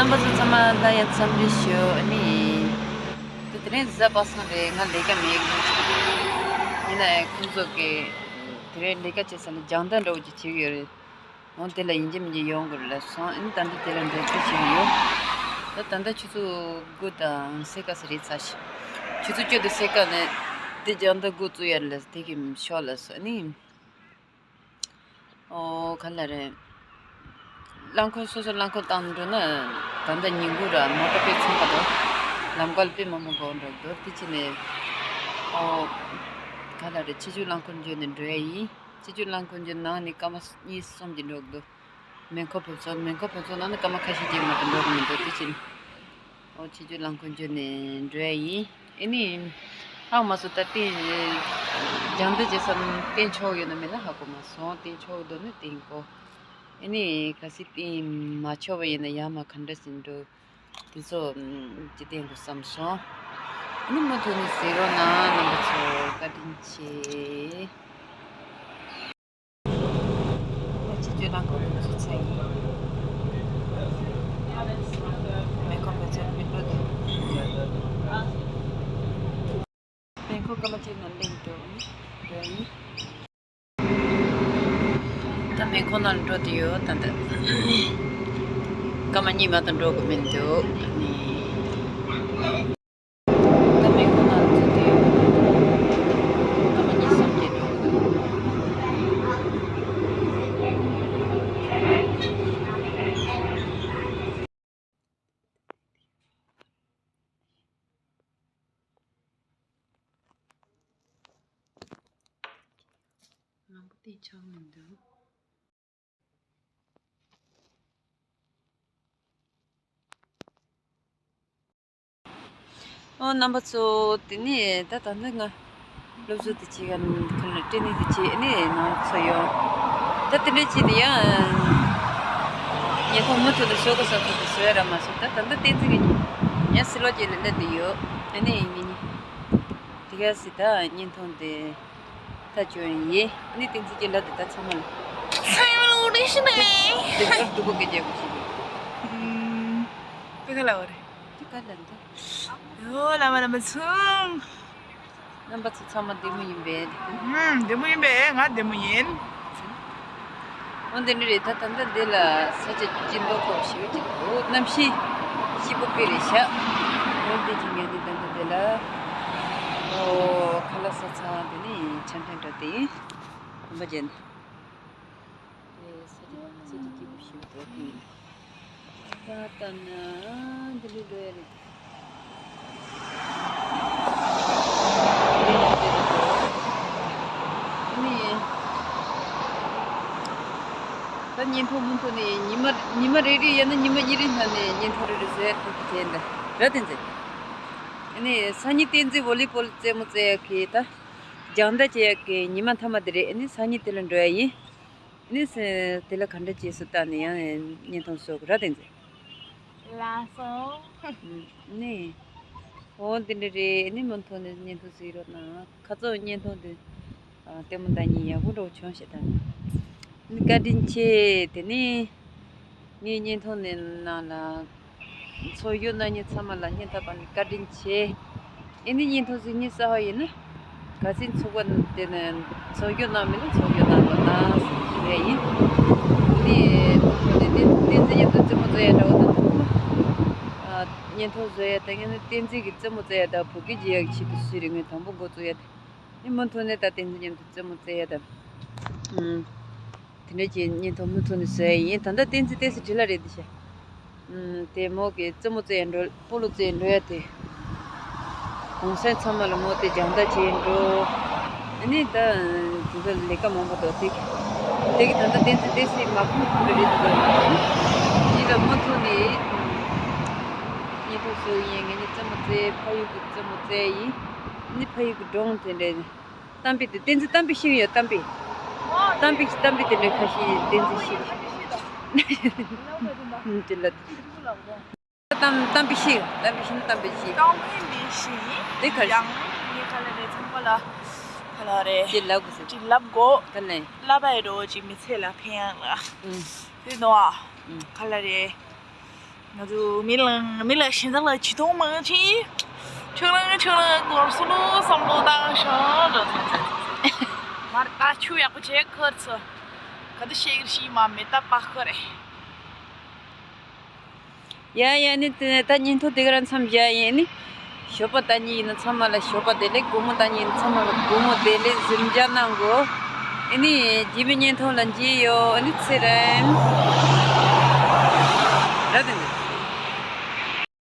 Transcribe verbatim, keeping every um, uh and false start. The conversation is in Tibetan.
རྣམ་པ་ཚོ་ཚང་མ་ལ་ཡང་འཚམས་འདྲི་ཞུ། ཨ་ནི། དེ་དེ་རིང་གཟའ་པ་སངས་རེད། ང་ལས་ཀ་མེད། ཡིན་ན་ཡང་ཁོང་ཚོ་གི་དེ་རིང་ལས་ཀ་བྱེད་ས་ལ་སྦྱང་བརྡར་འདྲ་བོ་ཅིག་བྱེད་ཀྱི་ཡོད་རེད། འོ་དེ་ལ་ཡིན་གཅིག་མིན་གཅིག་ཡོང་དགོས་རེད་ལབ་སོང་། ཨ་ནི་ད་ལྟ་དེ་ལ་འགྲོ་རྩིས་བྱེད་ཀྱི་ཡོད། ད་ད་ལྟ་ཆུ་ཚོད་དགུ་དང་ཕྱེད་ཀ་ཙམ་རེད་ཚར་ཤག་ཆུ་ཚོད་བཅུ་དང་ཕྱེད་ཀ་ནས་དེ་སྦྱང་བརྡར་འགོ་བཙུགས་ཡ་རེད་ལབ། དེ་གི་ཤོག་ལབ་སོང་། ཨ་ནི། ཨོ་ག་ལ་རེད། རླངས་འཁོར་སོ་སོ་རླངས་འཁོར་བཏང་འགྲོ་ན་ད་ལྟ་ཉིན་གུང་ར་མོ་ཊ་དཔེ་ཚང་ག་འདུག་ལམ་ཁ་ལ་དཔེ་མང་པོ་འགོར་འགྲོ་གི་འདུག་དེ་ཕྱིན་ནས་ཨོ་ག་ལ་རེད། ཆེད་སྤྱོད་རླངས་འཁོར་འཇོག་ནས་འགྲོ་ཡ་ཡིན། ཆེད་སྤྱོད་རླངས་འཁོར་འཇོག་ནང་ནས་སྐར་མ་གཉིས་གསུམ་གྱིས་འགྲོ་གི་འདུག་མེ་འཁོར་བབས་ཚོ་མེ་འཁོར་བབས་ཚོ་ནང་ནས་སྐར་མ་ཁ་ཤས་ཀྱིས་མ་གཏོགས་འགྲོ་གི་མི་འདུག་དེ་ཕྱིན། ཨོ་ཆེད་སྤྱོད་རླངས་འཁོར་འཇོག་ནས་འགྲོ་ཡ་ཡིན། ཨེ་ནི། ཧ་གོ་མ་སོང་། ད་བསྟན་སྦྱང་བརྡར་བྱེད་ས་བསྟན་ཆོག་ཡོད་ན་མེད་ན་ཧ་གོ་མ་སོང་། བསྟན་ཆོག་འདུག་ན་བསྟན་གོ། ཨེ་ནི་གལ་སྲིད་བསྟན་མ་ཆོག་པ་ཡིན་ན་ཡར་མར་ག་འདྲ་ཞིག་འགྲོ། དེ་ཚོ་ཅིག་བསྟན་དགོས་བསམ་སོང་། ཨེ་ནི་མུ་མཐུད་ནས་གཟིགས་རོགས་གནང་། རྣམ་པ་ཚོ་བཀའ་དྲིན་ཆེ། ཆེད་སྤྱོད་རླངས་འཁོར་ཚུད་ཚར་ཡིན། མེ་འཁོར་བབས་ཚོ་མི་འགྲོ་འདུག་མེ་འཁོར་སྐར་མ་གཅིག་ནང་སླེབས་འགྲོ་ཡིན། ད་མེ་འཁོར་ནང་འགྲོ་དུས་ཡོད། ད་ལྟ་སྐར་མ་གཉིས་མ་གཏོགས་འགྲོ་དགོས་མི་འདུག་ད་མེ་འཁོར་ནང་ཚུད་དུས་ཡོད། སྐར་མ་གཉིས་གསུམ་གྱིས་འགྲོ་དགོས་འདུག་ང་པོ་ཏི་ཆགས་མི་འདུག་ཨོ་རྣམ་པ་ཚོ། དེ་ནས་ད་ད་ནི་ང་སློབ་གསོ་དེ་བྱེད་ག་ཁ་ལ་ཏྲེ་ནི་དེ་བྱེད་ནས་ནང་ཚོ་ཡོང་། ད་དེ་འདྲ་བྱས་ནས་ཡང་ཉེ་ཐོག་མུ་མཐུད་དུ་ཤོག་གོ་ས་ཐུག་ཏུ་བཟོ་ཡ་ར་མ་བཟོ། ད་ད་ལྟ་བསྟན་འཛིན་གྱི་ཡང་སི་ལོ་ཅེ་ལ་སླེབས་དུ་ཡོད། ཨ་ནི་ངེད་གཉིས་དེ་ག་སི་ད་བརྙན་ཐུང་དེ་ད་བྱོན་ཡིན། ཨ་ནི་བསྟན་འཛིན་གྱི་ལ་དེ་ད་ཚང་མ་ལ་ཚང་མ་ལ་འུ་རེ་ཤི་ནི་དེ་ལ་སྡུག་པོ་སྐད་རྒྱག་དགོས་ཞིག་རེད། དེ་ག་ལ་བ་རེད། དེ་ག་ལ་འདི། ཡོ་ལ་མ་ལ་མ་ཚུང་། རྣམ་པ་ཚོ་ཚང་མ་བདེ་མོ་ཡིན་པས། ཧུམ། བདེ་མོ་ཡིན་པས། ང་བདེ་མོ་ཡིན། འོན་ཏེ་འདི་རེད། ད་ད་ལྟ་འདི་ལ་ས་ཆ་སྐྱིད་མདོག་ཁ་པོ་ཞེ་པོ་ཅིག་འདུག་གནམ་གཤིས་སྐྱིད་པོ་དཔེ་རེད་ཤག་འོན་ཏེ་ཁྱི་ངན་འདི་ད་ལྟ་འདི་ལ་ཨོ་ཁ་ལག་ཟ་ཚར། དེ་ནས་ཆ་འཕྲིན་འགྲོ་དེ་ཡིན། གོམ་པ་རྒྱབ་ན། དེ་ས་ཆ་ས་ཆ་སྐྱིད་པོ་ཞིག་འགྲོ་གི་ཡིན། ད་ལྟ་ན་འདི་ལོ་ལོ་ཡ་རེད། ཨ་ནི། ད་བརྙན་ཐུང་མུ་མཐུད་ནས་ཉི་མ་ཉི་མ་རེ་རེ་ཡང་ན་ཉི་མ་གཉིས་རེ་ལྷག་ནས་བརྙན་ཐུང་རེ་རེ་བཟོ་ཡ་ཐུག་གི་དེ་འདྲ་ར། བསྟན་འཛིན། ཨ་ནི་སང་ཉིན་བསྟན་འཛིན་ཝོ་ལི་བོལ་རྩེད་མོ་རྩེ་ཡ་གི་ད་སྦྱང་བརྡར་བྱེད་ཡ་གི་ཉི་མ་མཐའ་མ་དེ་རེད། ཨ་ནི་སང་ཉིན་དེ་ལ་འགྲོ་ཡ་ཡིན། ཨ་ནི་དེ་ལ་ག་འདྲ་བྱས་སུ་བལྟས་ནས་ཡང་བརྙན་ཐུང་བཟོ་དགོས་ར། བསྟན་འཛིན། ལགས་སོ། ནི། འོ་འདི་འདྲ་རེད། ནི་མུ་མཐུད་ནས་བརྙན་ཐུང་གཟིགས་རོགས་གནང་། ཁ་སང་བརྙན་ཐུང་འདི་ཨ་ལྟད་མོ་ལྟ་མཁན་ཡག་པོ་འདྲ་བོ་བྱུང་ཤག་ད་ནི། ནི་བཀའ་དྲིན་ཆེ། དེ་ནི་ངའི་བརྙན་ཐུང་ནི་ནང་ལ་ཚོགས་ཞུགས་གནང་མཁན་ཚང་མ་ལ་སྙིང་ཐག་པ་ནས་བཀའ་དྲིན་ཆེ། ཨེ་ནི་བརྙན་ཐུང་གཟིགས་མཁན་གསར་པ་ཡིན་ན། གལ་སྲིད་ཚོགས་པ་དེ་ནས་ཚོགས་ཞུགས་གནང་མེད་ན་ཚོགས་ཞུགས་གནང་རོགས་གནང་ཞུ་ཡ་ཡིན། དེ་ནས་དེ་དེ་བསྟན་འཛིན་མཉམ་དུ་རྩེད་མོ་རྩེ་ཡ་འདྲ་བོ་དང་། ཨ་བརྙན་ཐུང་བཟོ་ཡ་དང་། ཡང་ན་བསྟན་འཛིན་གྱི་རྩེད་མོ་རྩེ་ཡ་དང་བོད་སྐད་བརྗེ་ཡ་གི་ཆེད་དུ་སུས་རེད། ངས་དང་པོ་འགོ་བཙུགས་ཡ་དེ། ནི་མུ་མཐུད་ནས་ད་བསྟན་འཛིན་མཉམ་དུ་རྩེད་མོ་རྩེ་ཡ་དང་། ཨུམ། དེ་འདྲ་བྱས་བརྙན་ཐུང་མུ་མཐུད་ནས་བཟོ་ཡ་ཡིན། ད་ལྟ་བསྟན་འཛིན་ཏོག་ཙམ་བྲེལ་བ་རེད་འདི་ཤག་ཨུམ། དེ་མོ་གི་རྩེད་མོ་རྩེ་ཡ་འགྲོ། སྤོ་ལོ་རྩེ་ཡ་འགྲོ་ཡ་དེ། གུང་སེང་ཚང་མ་ལ་མོ་དེ་སྦྱང་བརྡར་བྱས་འགྲོ། ཨ་ནི་ད་དེ་ཚོ་ལས་ཀ་མང་པོ་འདུག་དེ་གི་དེ་གི་ད་ལྟ་བསྟན་འཛིན་ཏོག་ཙམ་མ་ཁུམ་ཁུམ་རེད་འདུག་ཡིན་ལ་མུ་མཐུད་ནས་བརྙན་ཐུང་བཟོ་ཡིན། ངས་ནི་རྩེད་མོ་རྩེ། ཕ་ཡུལ་གྱི་རྩེད་མོ་རྩེ་ཡིན། ཨ་ནི་ཕ་ཡུལ་གྱི་སྒྲུང་དེ་འདྲ། གཏམ་དཔེ་དེ། བསྟན་འཛིན་གཏམ་དཔེ་ཤེས་ཡོད། གཏམ་དཔེ། གཏམ་དཔེ། གཏམ་དཔེ་དེ་འདྲ་ཁ་ཤས་བསྟན་འཛིན་ཤེས། ཅི་ལ། གཏམ་གཏམ་དཔེ་ཤེས་ཡོད། གཏམ་དཔེ་ཤེས་ན་གཏམ་དཔེ་ཤེས། གཏམ་དཔེ་ཤེས་ཡིན། དེ་ག་རེ། ཡང་ངས་ག་ལ་རེད། ཚང་མ་ལ་ག་ལ་རེད། ཅི་ལབ་དགོས་ཟེར། ཅི་ལབ་དགོས། ག་ལ། བསླབ་པ་ཡི་འགྲོ་ཅིག་མི་ཚེ་ལ་ཕན་ཡག་ལ། ཨུམ། དེ་ནོ་ཨ། ཨུམ། ག་ལ་རེད། ང་ཚོ་མི་ལ་མི་ལ་གཞན་དག་ལ་ཇུས་གཏོགས་མ་བྱེད། ཁྱོད་རང་ཁྱོད་རང་སྐོར་སུ་ལོ་བསམ་བློ་བཏང་ཤོག་འགྲོ་ཐང་ཆ། མར་ད་ཆུ་ཡག་པོ་བྱས་ཁར་ཚོ། ག་དུ་ཤེག་རི་ཤི་མ་མེ་ད་པ་ཁོ་རེ། ཡ་ཡ་ནི་དེ་ད་ཉིན་ཐོ་དེ་ག་རང་མཚམས་བཞག་ཡིན་ནི། ཞོགས་པ་ད་ཉིན་ཡིན་ན་ཚང་མ་ལ་ཞོགས་པ་བདེ་ལེགས། དགོང་མོ་ད་ཉིན་ཚང་མ་ལ་དགོང་མོ་བདེ་ལེགས་གཟིམ་འཇག་གནང་གོ། ཨེ་ནི་རྗེས་མའི་ཉིན་ཐོ་ལ་མཇལ་ཡོང་། ཨེ་ནི་ཚེ་རིང་། ར་དེ་ནི།